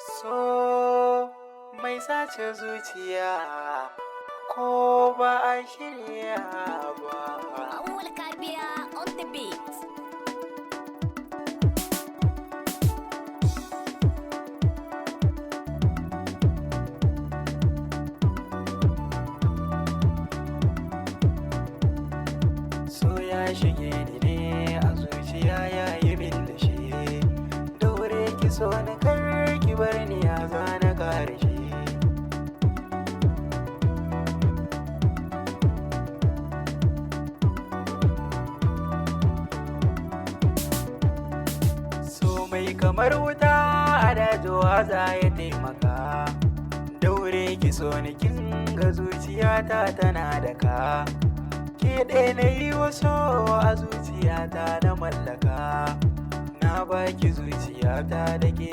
So mai sace zuciya ko ba a shirya ba. Awwal Kabiya on the beat. So ya shige ni ne a zuciya, ya yi min da shi. Daure ki so ni, kar ki bar ni, ya zana karshe. So mai kamar wuta a dajuwa za ya taimaka. Daure ki so ni, kin ga zuciyata tana da ka. Ke ɗaya na yi waso a zuciyata na mallaka. Na baki zuciyata da ke.